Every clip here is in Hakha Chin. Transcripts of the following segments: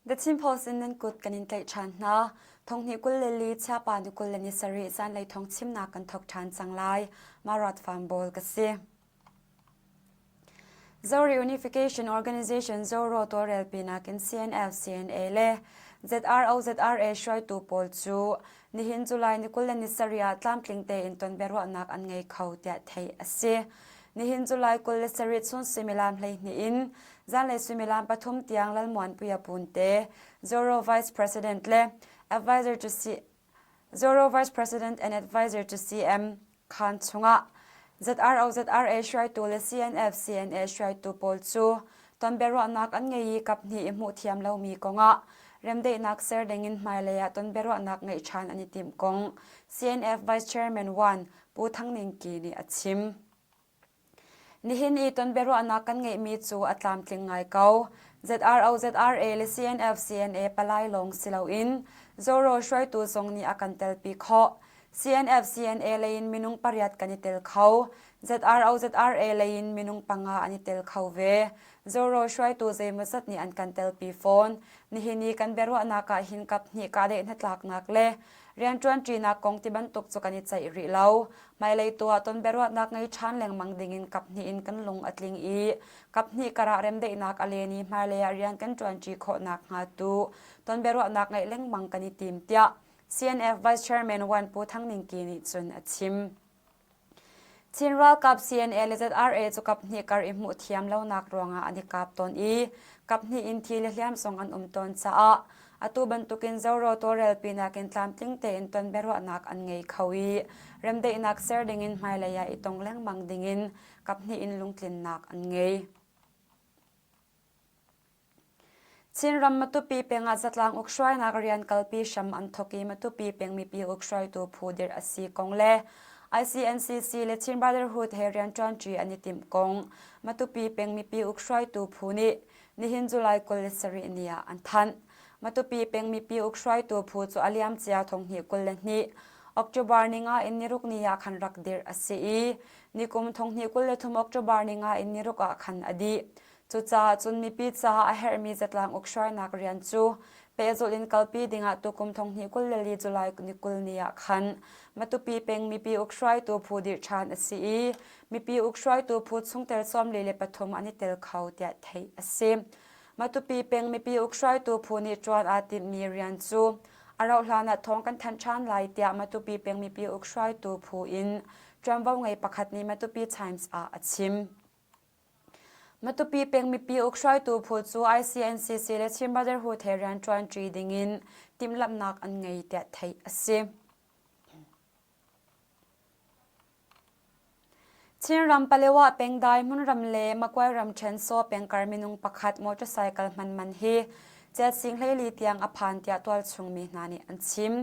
The Chin Post in nan kut kan in tlaih ṭhan hna. Thonghnih 22 chiapa ni 27 zanlei thawng chimnak kan thawk ṭhan cang lai. Marat Farm Bawl ka si. Zo Reunification Organization Zoro tawlrelpinak in CNF, CNA le ZRO, ZRA hruaitu pawl cu nihin July ni 27 ah tlamtling tein ton biaruahnak an ngei kho tiah theih a si. Nihin July 27 chun suimilam 12 in zanlei suimilam pathum tiang Lalmuanpuia Punte, Zoro Vice President le Advisor to C Zoro Vice President and Advisor to CM Khaan chungah ZRO ZRA hruaitu le CNF CNA hruaitu pawl cu tonbiaruahnak an ngei i kaphnih i hmuh thiam lomi kongah remdaihnak ser dingin hmailei ah tonbiaruahnak ngeih ṭhan an i timh kong CNF Vice Chairman 1 Pu Thang Ning Ki nih a chim. Nihin i tonbiaruahnak kan ngeihmi cu a tlamtling ngai ko. ZRO ZRA le CNF CNA palai lawng si loin Zoro hruaitu zong nih a kan telpi khawh. CNF CNA lei in minung pariat kan i tel kho. ZRO ZRA lei in minung panga an i tel kho ve. Zoro hruaitu zeimawzat nih an kan telpi fawn. Nihin i kan biaruahnak ah hin kaphnih kahdaih hnatlaknak le rianṭuanṭinak kong ti bantuk cu kan i ceih rih lo. Hmailei tu ah ton biaruahnak ngei ṭhan lengmang dingin kaphnih in kan lung a tling i kaphnih karah remdaihnak a len i hmailei ah rian kan ṭuanṭi khawh nakhnga tu ton biaruahnak ngeih lengmang kan i tim tiah CNF Vice Chairman Wan Pu Thang Ning Ki nih cun a chim. Chin ralkap CNA le ZRA cu kaphnih kar i hmuh thiam lonak ruangah an i kap tawn i kaphnih in thi le hliam zong an um tawn caah atu bantukin Zoro tawlrel pinak in tlamtling tein ton biaruahnak an ngei kho i remdaihnak ser dingin hmailei ah i tong lengmang dingin kaphnih in lungtlinnak an ngei. Chinram Matupi peng ah zatlang ukhruainak rian kalpi hram an thawk i Matupi peng mipi ukhruaitu phu dirh a si kong le ICNCC le Chin Brotherhood he rianṭuanṭi an i timh kong Matupi peng mipi ukhruaitu phu nih nihin July 27 ni ah an thanh. Matupi peng mipi ukhruaitu phu cu a liamcia thonghnih 22 October ni nga in niruk ni ah khan rak dirh a si i nikum thonghnih 23 October ni nga in niruk ah khan a dih. Cucaah cun mipi caah a herhmi zatlang ukhruainak rian cu pehzulh in kalpi dingah tukum thonghnih 24 July ni 20 ni ah khan Matupi peng mipi ukhruaitu phu dirh ṭhan a si i mipi ukhruaitu phu chungtel 43 an i tel kho tiah theih a si. Matupi peng mipi ukhruaitu phu nih ṭuan aa timhmi rian cu a rauhhlan ah thawng kan thanh ṭhan lai tiah Matupi peng mipi ukhruaitu phu in ṭuanvo ngei pakhat nih Matupi Times ah a chim. Matupi peng mipi ukhruaitu phu cu ICNCC le Chin Brotherhood he rianṭuanṭi dingin timhlamhnak an ngei tiah theih a si. Chinram Palewa pengdai hmunram le Makuai ramṭhen Saw pengkar minung pakhat motorcycle hman man hi Cet sing 14 tiang a phan tiah tualchung mi hna nih an chim.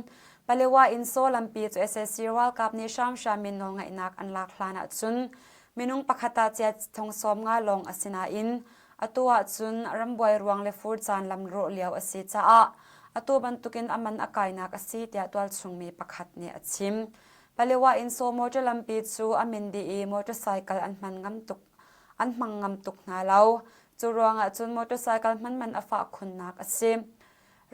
Palewa in Saw lampi cu sac ralkap nih hramhram in nawlngeihnak an lak hlan ahcun Minung pakhat ah ciat thong 50 lawng a si nain atu ahcun rambuai ruang le fur caan lam rawh lio a si caah atu bantukin a man a kainak a si tiah tualchung mi pakhat nih a chim. Palewa in Saw motor lampi cu a min dih i motorcycle an hman ngam tuk an hmang ngam tuk hna lo. Cu ruangah cun motorcycle hman man a fah khunnak a si.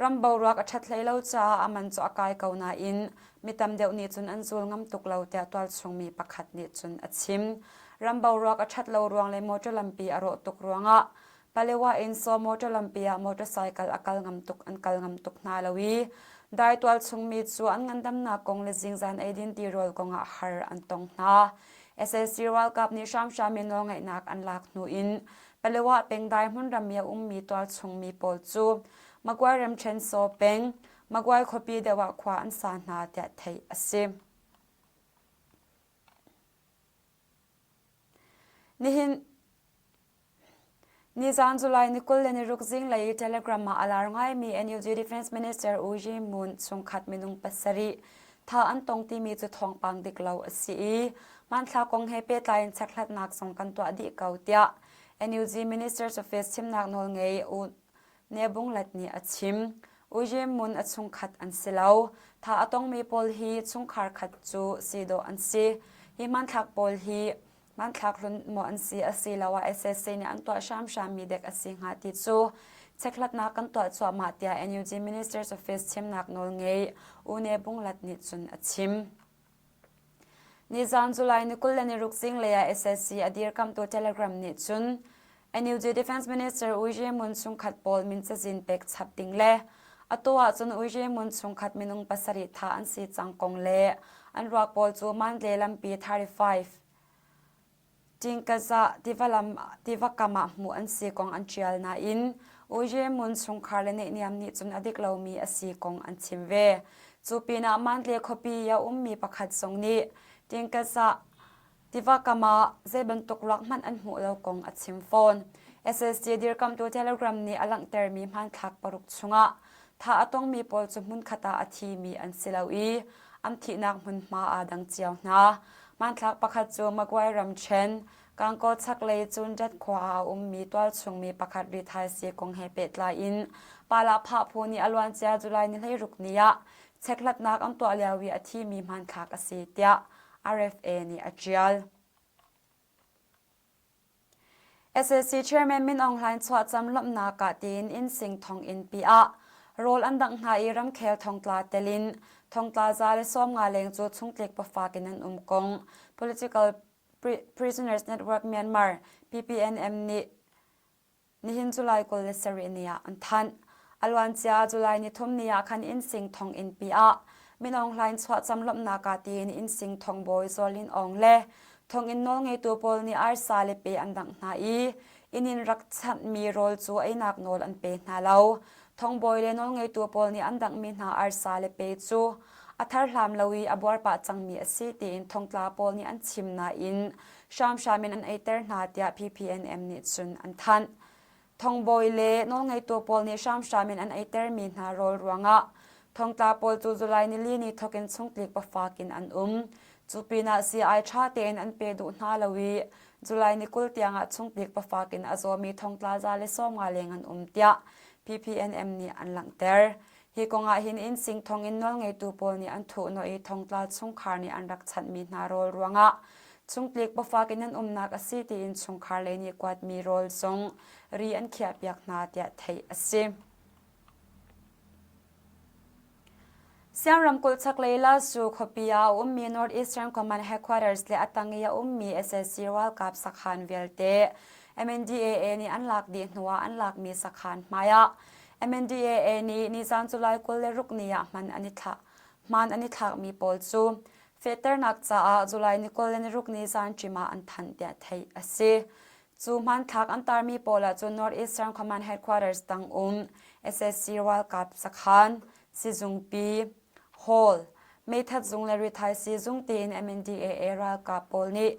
Ram boruak a ṭhat hlei lo caah a man cu a kai ko nain mi tam deuh nih cun an zul ngam tuk lo tiah tualchung mi pakhat nih cun a chim. Ram boruak a ṭhat lo ruang le motor lampi a rawh tuk ruangah Palewa in Saw motor lampi ah motorcycle a kal ngam tuk an kal ngam tuk hna lo i dai tualchung mi cu an ngandamnak kong le zingzan eidin tirawl kongah har an tong hna. SAC ralkap nih hramhram in nawlngeihnak an lak hnu in Palewa pengdai hmunram i a ummi tualchung mi pawl cu Magwai ramṭhen Saw peng, Magwai khuapi deuh ah khua an sa hna tiah theih a si. Nihin Nizaan July ni 26 zinglei i Telegram ah a lar ngaimi NUG Defense Minister U Yi Mun chungkhat minung pasarih tha an tong timi cu thawngpang dik lo a si i hmanthlak kong he pehtlai in chekhlatnak zong kan tuah dih ko tiah NUG Minister's Office chimnak nawlngei U Ne Bung Let nih a chim. U Ye Mun a chungkhat an si lo. Tha a tongmi pawl hi chungkhar khat cu si dawh an si. Hi hmanthlak pawl hi hmanthlak hlun maw an si asiloah SSC nih an tuah hramhrammi dek a si hnga ti cu. chekhlatnak kan tuah cuahmah tiah NUG Minister's Office chimnak nawl ngei U Ne Bunglat nih cun a chim. Nizaan July ni 26 zinglei ah SSC a dirkamhtu Telegram nih cun NUG Defense Minister U Ye Mun chungkhat pawl min cazin pek chap ding le atu ahcun U Ye Mun chungkhat minung pasarih thah an si cang kong le an ruak pawl cu Mandalay lampi 35 Tingkazah tiva kam ah hmuh an si kong an ṭial nain U Ye Mun chungkhar le neihniam nih cun a dik lomi a si kong an chim ve. Cu pinah Mandalay khuapi i a ummi pakhat zong nih Tingkazah tiva kam ah zei bantuk ruak hmanh an hmuh lo kong a chim fawn. SSC dirkamhtu Telegram nih a langhtermi hmanthlak paruk chungah thah a tongmi pawl cu hmunkhat ah a thimi an si lo i an thihnak hmunhma aa dang cio hna. Hmanthlak pakhat cu Magway ramṭhen, Gangaw chaklei Cundat khua ah a ummi tualchungmi pakhat rithaisi kong he pehtlai in Palahphah phu nih a luancia July ni 16 ni ah chekhlatnak an tuah lio i a thimi hmanthlak a si tiah RFA nih a ṭial. SAC Chairman Min Aung Hlaing chuahcam lawmhnak ah tiin innsing thonginn pi ah rawl an dangh hna i ramkhel thongtla tel in thongtla 150 leng cu chungtlik pafak in an um kong Political Prisoners Network Myanmar PPNM nih Nihin July 27 ni ah an thanh. A luancia July nithum ni ah khan innsing thonginn pi ah Min Aung Hlaing chuahcam lawmhnak ah tiin innsing thongbawi Zaw Lin Aung le thonginn nawlngeitu pawl nih arsa le pe an dangh hna i inn in rak chanhmi rawl cu einak nawl an pe hna lo. Thongbawi le nawlngeitu pawl nih an danghmi hna arsa le pe cu a tharhlam lo i a buar pah cangmi a si tiin thongtla pawl nih an chim nain hramhram in an eiter hna tiah PPNM nih cun an thanh. Thongbawi le nawlngeitu pawl nih hramhram in an eitermi hna rawl ruangah thongtla pawl cu July nili ni thokin chungtlik pafak in an um. Cu pinah sii-ai ṭha tein an pe duh hna lo i July ni 20 tiangah chungtlik pafak in a zawmi thongtla 150 leng an um tiah PPNM nih an langhter. Hi kong ah hin innsing thonginn nawlngeitu pawl nih an thuhnawh i thongtla chungkhar nih an rak chanhmi hna rawl ruangah chungtlik pawfak in an umnak a si tiin chungkhar lei nih kuatmi rawl zong ri an khiahpiak hna tiah theih a si. Siang ramkulh chaklei Lasu khuapi ah a ummi North Eastern Command Headquarters le a tang i a ummi sac ralkap sakhan vialte MNDAA nih an lak dih hnuah an lakmi sakhan hmai ah MNDAA nih nizan July 26 ni ah hman an i thlah hmaan an i thlakmi pawl cu fehternak caah July ni 26 ni zan ṭim ah an thanh tiah theih a si. Cu hmanthlak an tarmi pawl ah cun North Eastern Command Headquarters tang um sac ralkap sakhan, sizungpi, hall, meithat zung le rithai siizung tiin MNDAA ralkap pawl nih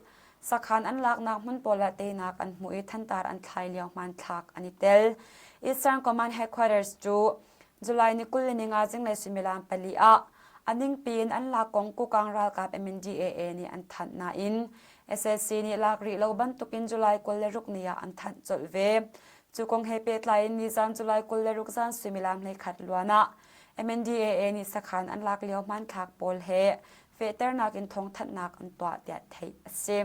sakhan an laknak hmun pawl ah teinak an hmuh i thantar an thlai lio hmanthlak an i tel. Eastern Command Headquarters cu July ni 25 zinglei suimilam pali ah a ningpi in an lak kong Kukang ralkap MNDAA nih an thanh nain sac nih lak rih lo bantukin July 26 ni ah an thanh colh ve. Cu kong he pehtlai in nizan July 26 zan suimilam 11 luan ah MNDAA nih sakhan an lak lio hmanthlak pawl he fehternak in thawngthanhnak an tuah tiah theih a si.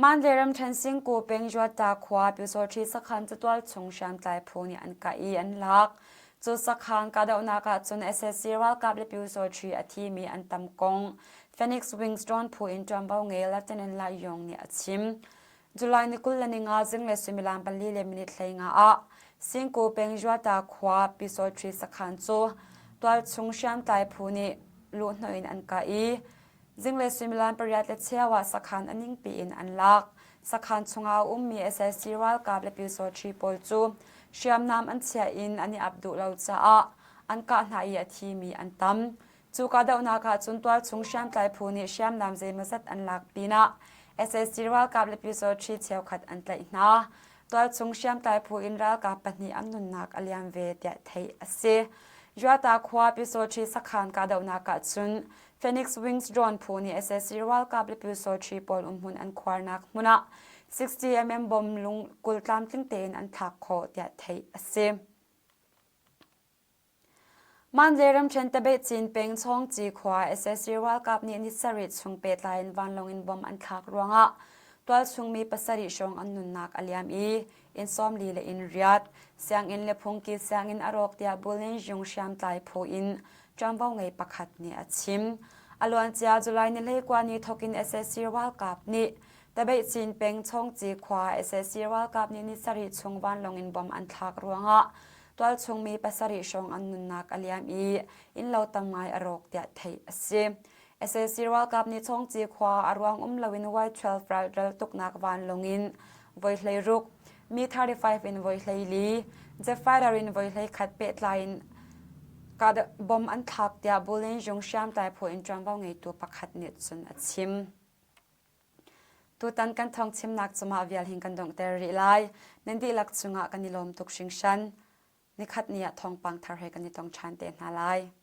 Mandalay ramṭhen Singku peng Juata khua Pyusawṭhi sakhan catual chung hriamtlai phu nih an kah i an lak. Cu sakhan kahdohnak ah cun sac ralkap le Pyusawṭhi a thimi an tam kong Phoenix Wings drone phu in ṭuanvo ngei Lieutenant Lai Yong nih a chim. July ni 25 zinglei suimilam pali le minute 15 ah Singku peng Juata khua Pyusawṭhi sakhan cu tualchung hriamtlai phu nih luhhnawh in an kah i Zinglei suimilam pariat le cheu ah sakhan a ningpi in an lak. Sakhan chungah a ummi sac ralkap le pyusawṭhi pawl cu hriamnam an chiah in an i ap duh lo caah an kah hna i a thimi an tam. Cu kahdohnak ah cun tualchung hriamtlai phu nih hriamnam zeimawzat an lak pinah sac ralkap le pyusawṭhi cheukhat an tlaih hna. Tualchung hriamtlai phu in ralkap pahnih an nunnak a liam ve tiah theih a si. Juata khua pyusawṭhi sakhan kahdohnak ah cun Phoenix Wings drone phu nih sac ralkap le pyusawṭhi pawl umhmun an khuarnak hmun ah 60 mm bomb lung 20 tlamtling tein an thlak khawh tiah theih a si. Mandalay ramṭhen Tabeihcin peng Chawngci khua sac ralkap nih ni sarih chung pehtlai in vanlawng in bomb an thlak ruangah. Tualchung mi pasarih hrawng an nunnak a liam i inn 40 le inn riat, sianginn le phungki sianginn a rawk tiah Bulinzung hriamtlai phu in ṭuanvo ngei pakhat nih a chim. A luancia July ni 19 ni thawkin sac ralkap nih Tabeihcin peng Chawngci khua sac ralkap nih ni sarih chung vanlawng in bom an thlak ruangah tualchung mi pasarih hrawng an nunnak a liam i innlo tam ngai a rawk tiah theih a si. Sac ralkap nih Chawngci khua a ruang um loin Y-12 ral tuknak vanlawng in voi 16, Mi-35 in voi 14, jet fighter in voi 11 pehtlai in bom an thlak tiah Bulinzung hriamtlai phu in ṭuanvo ngeitu pakhat nih cun a chim. Tutan kan thawngchimnak cu mah vial hin kan donghter rih lai. Nan dihlak cungah kan i lawm tuk hringhran. Nikhat ni ah thawngpang thar he kan i tong ṭhan te hna lai.